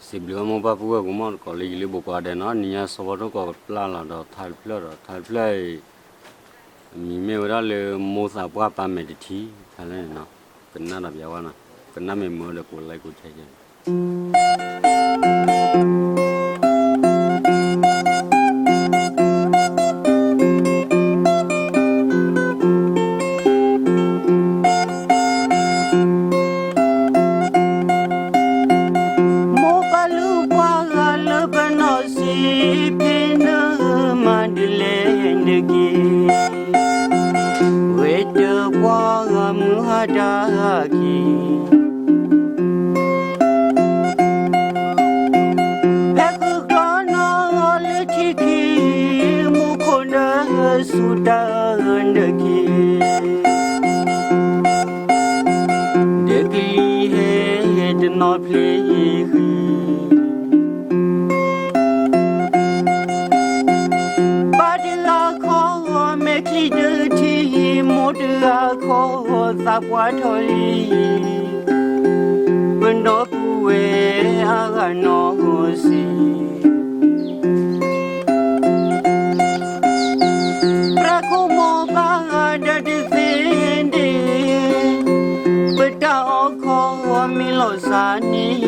စံးဘျုးဘၣ်မိၢ်ပၢ်ပုၢ်ဝဲၢ်ကမီၢ်တကိးလၢယလၢဘိးပှၤဒဲးနီၤ, နံၤညါစီၤပီထီၣ်ကီးကပျၢ်လီၤဒီးထါတဖျၢၣ်ဒီး ထါတဖျၢၣ်အံၤ အမံၤမ့ၢ်ဝဲဒၣ်လၢ မိၢ်သးပှၢ်ပၢ်မဲာ်တထံ ဖဲလဲၣ်န့ၣ်နီၤ, ကနၣ်ဒီးပျၢ်ဝဲနီၤ, ကနၣ်မ့ၢ်မုာ်ဒီးကိးlikeကိးshareန့ၣ် မိၢ်ပၢ်လုၢ်ပှၤဂၤလၢပနီၢ်ဆံး ဖံနၢမၤဒ်လဲၣ်နက့ၤ, ဂဲၤတပှၤဂၤမုၢ်ဟါတၢ်ခံ ဖဲဃုာ်ကျီနီၢ်လၢထံခံ, မူခိၣ်နၢဆူၣ်တၢ်နၢခံ, ဒဲကလံၤဟဲတနီၤဖျ့ဃံ ပၢ်တဂၤခီဂီၤမဲာ်ချံတထံ, မိၢ်တဂၤခီဂီၤသးပှၢ်ထီၣ်လံ, ပနီၢ်ပူၤဝဲအဂၤနီၢ်ဆံး, ပြးခိၣ်မိၢ်ပၢ်ဂၤဒီးတသ့ဒ့ၣ်, ပတၢ်အီၣ်ခီဂီၤမ့ၢ်လီၤစၢ်န့ၣ်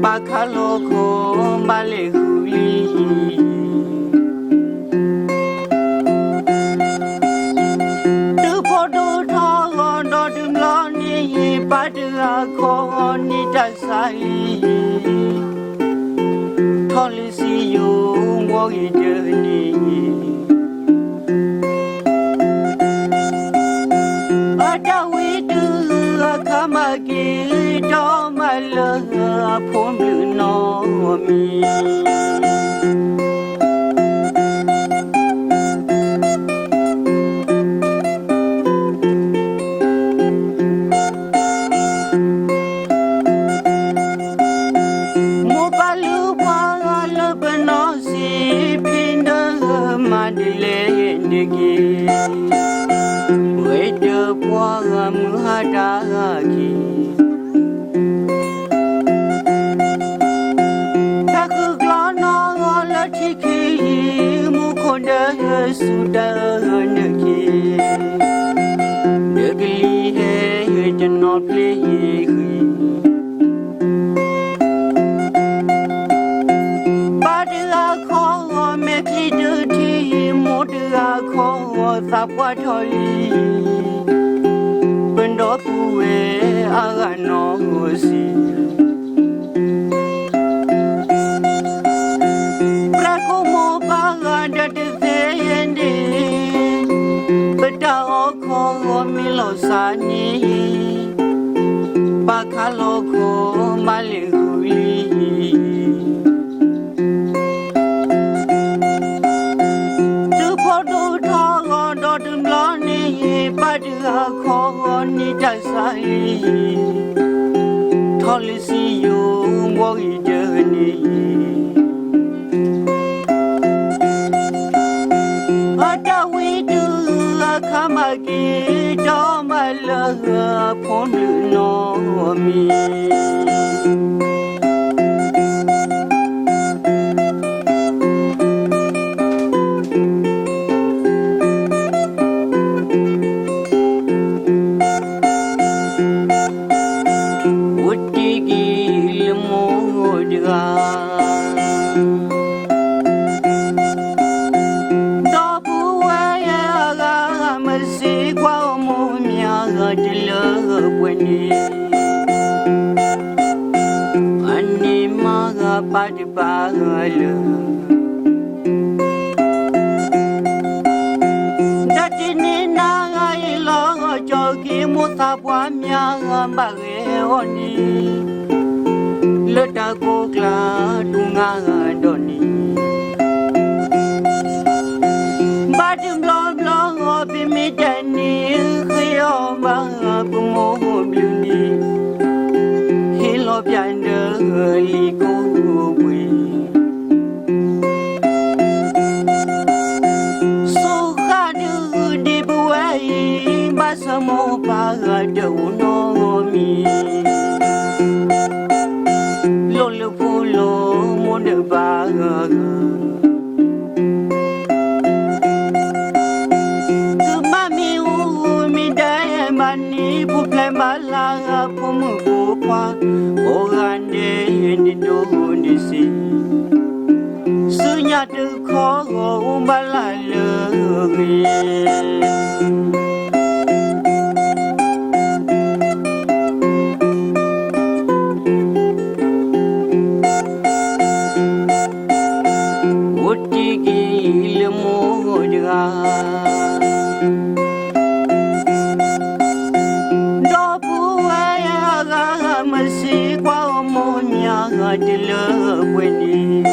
ပၢ်ခးလီၤခီဘၣ်လဲၤဃုလံ, တုၤဖိဒိၣ်ထီၣ်ဂီၤဒီးတဘျီန့ၣ်, ပၢ်တဂၤခီဂီၤန့ၢ်တၢ်ဆါလံ, ထီၣ်လၢစံယိၤဘှီဂ့ၤဒၢန့ၣ် အတၢ်ဝံတုၤအခါမးက့ၤ, ဒီးမၤလၢအဖိဘျုးနီတမံၤ မိၢ်ပၢ်လုၢ်ပှၤဂၤလၢပနီၢ်ဆံး, ဖံနၢမၤဒ်လဲၣ်နက့ၤ, ဂဲၤတပှၤဂၤမုၢ်ဟါတၢ်ခံ ဖဲဃုာ်ကျီနီၢ်လၢထံခံ, မူခိၣ်နၢဆူၣ်တၢ်နၢခံ, ဒဲကလံၤဟဲတနီၤဖျ့ဃံ ပၢ်တဂၤခီဂီၤမဲာ်ချံတထံ, မိၢ်တဂၤခီဂီၤသးပှၢ်ထီၣ်လံ, ပနီၢ်ပူၤဝဲအဂၤနီၢ်ဆံး, ပြးခိၣ်မိၢ်ပၢ်ဂၤဒီးတသ့ဒ့ၣ်, ပတၢ်အီၣ်ခီဂီၤမ့ၢ်လီၤစၢ်န့ၣ်, ပၢ်ခးလီၤခီဘၣ်လဲၤဃုလံ တုၤဖိဒိၣ်ထီၣ်ဂီၤဒီးတဘျီန့ၣ်, ပၢ်တဂၤခီဂီၤန့ၢ်တၢ်ဆါလံ, ထီၣ်လၢစံယိၤဘှီဂ့ၤဒၢန့ၣ် အတၢ်ဝံတုၤအခါမးက့ၤ, ဒီးမၤလၢအဖိဘျုးနီတမံၤ အိၣ်တ့ၢ်က့ၤလၢမိၢ်တဂၤ ဒီပုၢ်ဝဲၢ်အဂၤ မ့ၢ်စ့ၢ်ကွၢ်အမိၢ်မၠါတလၢပှဲၤန့ၣ်, အန့ၣ်မၤဂၤပၢ်တပၢ်လၢ ဒီးတနံၤနၤဂၤအံၤလီၤ ကၠီက့ၤမိၢ်သးပှၢ်မၠါဂၤဘၣ်ဂဲၤအီၤန့ၣ်, လၢတၢ်ကိးကျါတူၢ်ငါဂၤဒီးန့ၣ် ဘၣ်တဘျီဘျီဂီၤ ပမ့ၢ်တဲန့ၣ် ဃ့အီၤဘၣ်ပမိၢ်ဘျုးန့ၣ်, ဟ့ၣ်လီၤပၠးဒၢလံၤကိးပှ့ၤ ဆိၣ်ဃၣ်ဒုးဒံးပဝဲအံၤ ဘၣ်ဆၣ်မိၢ်ပၢ်ဂၤတအိၣ်နီတမံၤ ဘၣ်လၢဖိမုၣ်ဖိခွါ, အိၣ်ဂၤဒဲးနဒိးန့ၢ်စ့, ဆူညါတခီအိၣ်ဘၣ်လၢလၢဂ့ၤ အိၣ်တ့ၢ်က့ၤလၢမိၢ်တဂၤ, ဒီပုၢ်ဝဲၢ်အဂၤမၤစံးကွၢ်အမိၢ်မၠါတလၢပှဲၤန့ၣ်,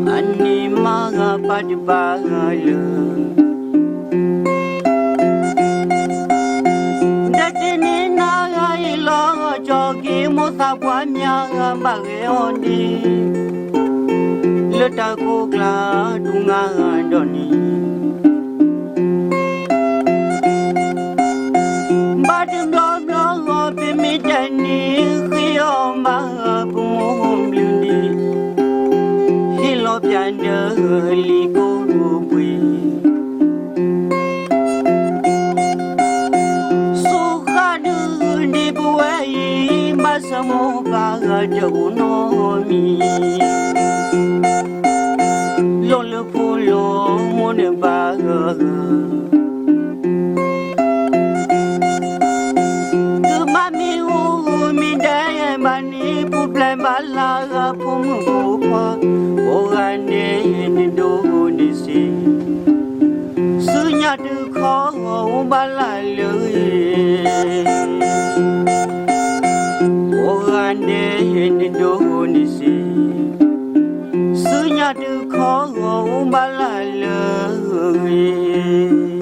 အန့ၣ်မၤဂၤပာ်တပာ်ဂၤလၢ ဒဲတနံၤနၤဂၤအံၤလီၤ ကၠီက့ၤမိၢ်သးပှၢ်မၠါဂၤဘၣ်ဂဲၤအီၤဒံး, လၢတၢ်ကိးကျါဒူၣ်ငါဂၤဒီးန့ၣ် ဘၣ်တဘျီဘျီဂီၤ ပမ့ၢ်တၢ်န့ၣ်ဃ့အီၤဘၣ်ပမိၢ်ဘျုးန့ၣ်, ဟ့ၣ်လီၤပၠးဒၢလံၤကိးပှ့ၤ စူဃါဒုးဒံးပဝဲအံၤ ဘၣ်ဆၣ်မိၢ်ပၢ်ဂၤ တအိၣ်နီတမံၤ, လီၤလၢဖိလီၤမိၢ်န့ၣ်ဘၣ်ဂၤဂၤ ကမၤမ့ၢ်အူမ့ၢ်ဒဲးဘၣ်န့ၣ် ပူၤဖျဲးဘၣ်လၢဖိမုၣ်ဖိခွါ, အိၣ်ဂၤဒဲးနဒိးန့ၢ်စ့, ဆူညါတခီအိၣ်ဘၣ်လၢလၢဂ့ၤ အိၣ်ဂၤဒဲးနဒိးန့ၢ်စ့, ဆူညါတခီအိၣ်ဘၣ်လၢလၢဂ့ၤ